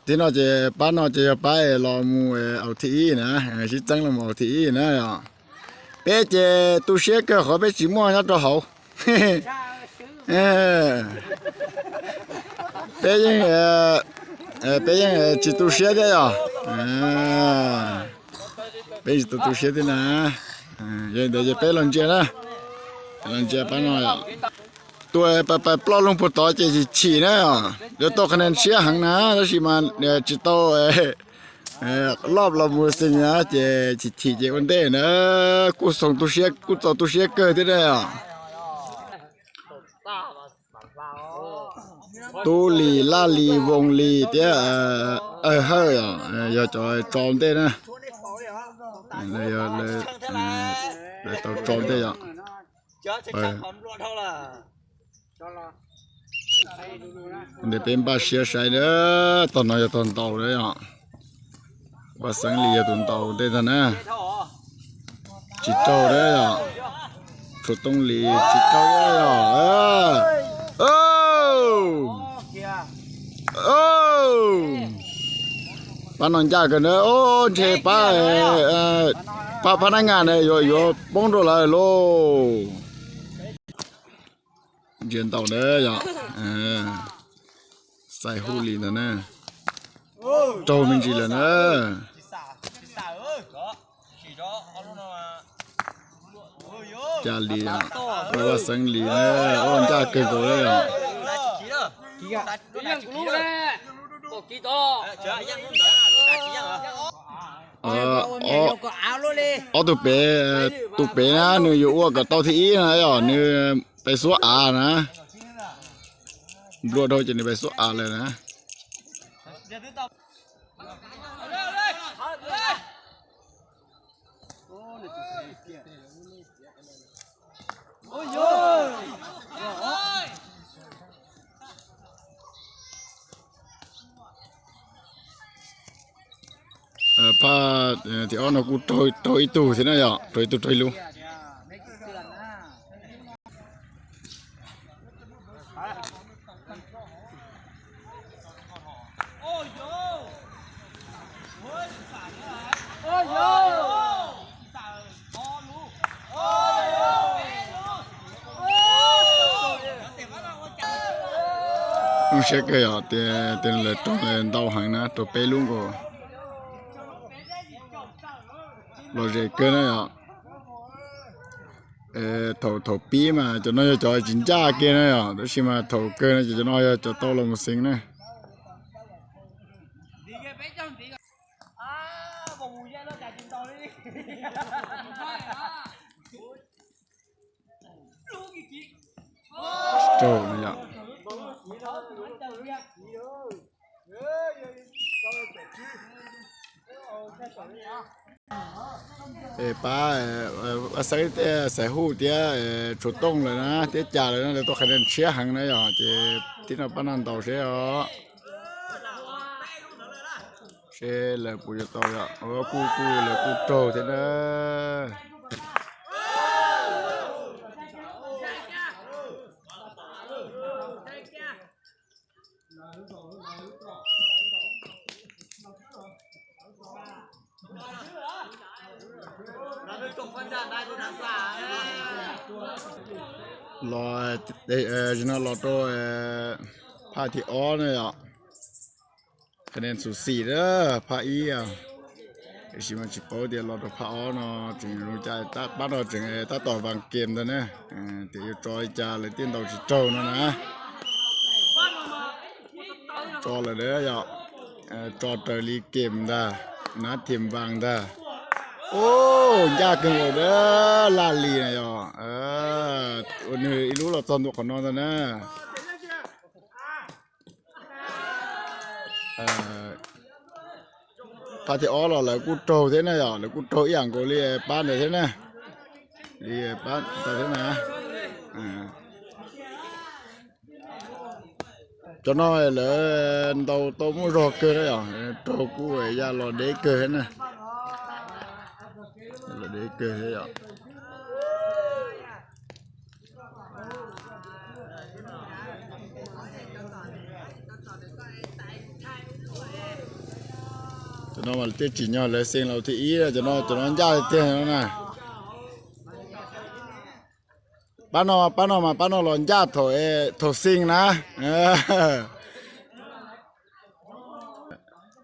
Tib no ces pab no ces yog pab los mus aus thib ib na, sib txeeb los mus aus thib ib na yom. Peb ces tu siab kawg qhov peb tsis muaj nyob rau hauv. Peb yeej, peb yeej tsis tu siab thiab yom. Peb tsis tu tu siab thiab na. Yog li ntawd ces peb los ntsia na, los ntsia pab no yom. Tus pais ploj loog puag tod ces chim chim na, yuav tau qhov niag ntshiab heev na, tab sis mas tsis tau loj los mus xees na, ces chim chim ces ua ntej na, kuj xoom tu siab, kuj txaus tu siab kawg thiab na. Tub Lis, Laj Lis, Voos Lis thiab Awg Hawj yog cov tso ntej na. Lawv tau tso ntej yom. Ntawd peb npaj siab saib na, tog no yog tog ntaus na yom. Vaj Xeeb Lis yog tus ntaus ntej tag na. Tsis raug na yom. Tshuav Tooj Lis tsis raug yom. Pab no ncaj kawg na, ntshe pab, pab phab nab ngas na yuav, yuav poob rau lawv lauj. Ntsia ntaus na yom. Xais Hu Lis ntawd na. Raug me ntsis lawm na. Cas Lis, Vaj Xeeb Lis na, ncaj kawg nkaus na yom. Ob tug pem, tus pem na nws yuav ua kom tau thib ib na yom, nws pais xuab av na. Nplua dhau ces nws pais xuab av lawm na. Phaj thib ob no kuj raug ib tug thiab na yom, raug ib tug raug ib lub. Zoo siab kawg yom, tias lawv raug ntau heev na, raug peb lub nkaus. Lom zem kawg na yom. Thaum, thaum pib mas cov no yog cov tsis ncaj kiag na yom, tab sis mas thaum kawg no ces cov no yog cov tau los mus xeev na. Raug yom. Es pab Xeeb, Xais Hu thiab Tshuav Tooj lawm na, thiab Cas lawm na, lawv tau qhia tshiab heev na yom, ces tib no pab no ntaus seb os, seb lawv puas yuav tau yom. Kuj, kuj, lawv kuj raug thiab na. Los, no los rau phaj thib ob na yom. Qhia tsum xim na, phaj ib, tiam sis mas tsis paub tias los rau phaj ob no tseem zoo cas, pab no tseem tab tom vaas kem ntag na. Tias yuav tso li cas lawv thiaj ntaus tsis raug no na. Tso lawm na yom, tso raws li kem ntag, nab thim vaas ntag. Ncaj kawg nkaus na, Laj Lis na yom, ua nws ib lub los txog ntua qhov no ntag na. Phaj thib ob los lawv kuj raug thiab na yom, lawv kuj raug ib yam nkaus li pab ntawd thiab na. Li pab ntawd thiab na. Cov no lawv ntaus tau muaj zog kawg na yom, raug kuj ya los deb kawg thiab na. Los deb kawg thiab yom. No mas twb tsim nyog lawv xeev los thib ib, cov no cov no ncaj tiag no na. Pab no, pab no mas pab no los ncaj thaum, thaum xeev na.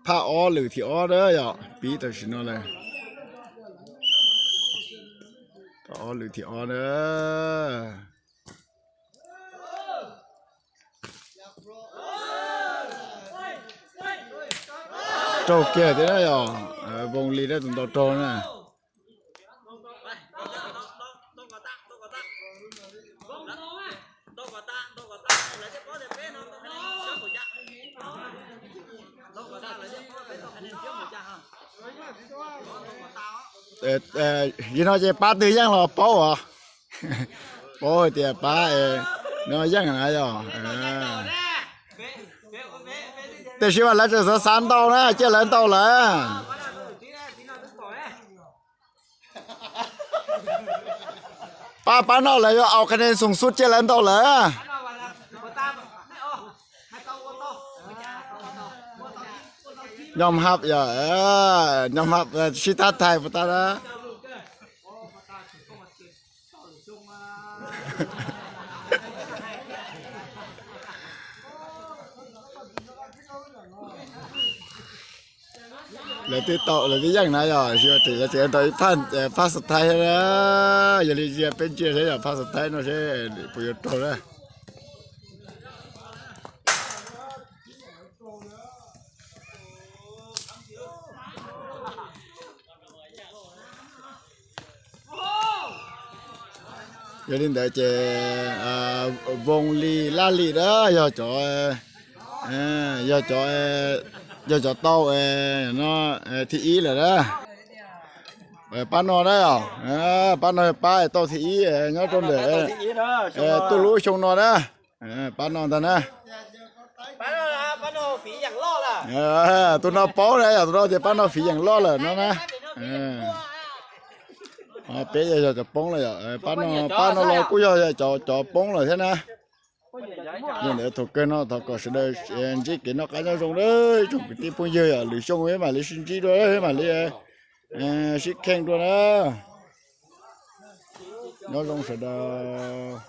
Phaj ob lwm thib ob na yom, pib tam sim no lawm. Phaj ob lwm thib ob na. Raug kiag thiab na yom, Voos Lis dab tus ntaus raug na. Yim no ces pab twg yeej los paub os. Paub hais tias pab no yeej na yom. Tiam sis mas lawv tseem xav xav ntaus na, cia lawv ntaus lawm. Pab, pab no lawv yuav au qhia ne xoom xub cia lawv ntaus lawm. Nyob hab yog, nyob hab sib tab thais puas tau na. Lawv twb tau, lawv twb yeej na yog, lawv tseem tau ib phaj xus thaib thiab na. Yog li ntsia peb ntsia seb yog phaj xus thaib no seb puas yuav raug na. Yog li ntawd ces Voos Lis Laj Lim na yog cov, yog cov, yog cov tau no thib ib lawm na. Pab no na, pab no pab tau thib ib nyob rau ntawm tuj lub xyoo no na. Pab no ntag na. Tus no paub na yog, tus no tias pab no fiv yeem loj lawm no na. Peb yog cov poob lawm yom, pab no, pab no los kuj yog cov poob lawm thiab na. Yog ntawd thaum kawg no thov kom sawv daws ntsib kev noj qab nyob zoo na tsoom kwv tij phooj ywg, lwm xyoo peb mam li sib ntsib dua, peb mam li sib kheej dua na. Nyob zoo sawv daws.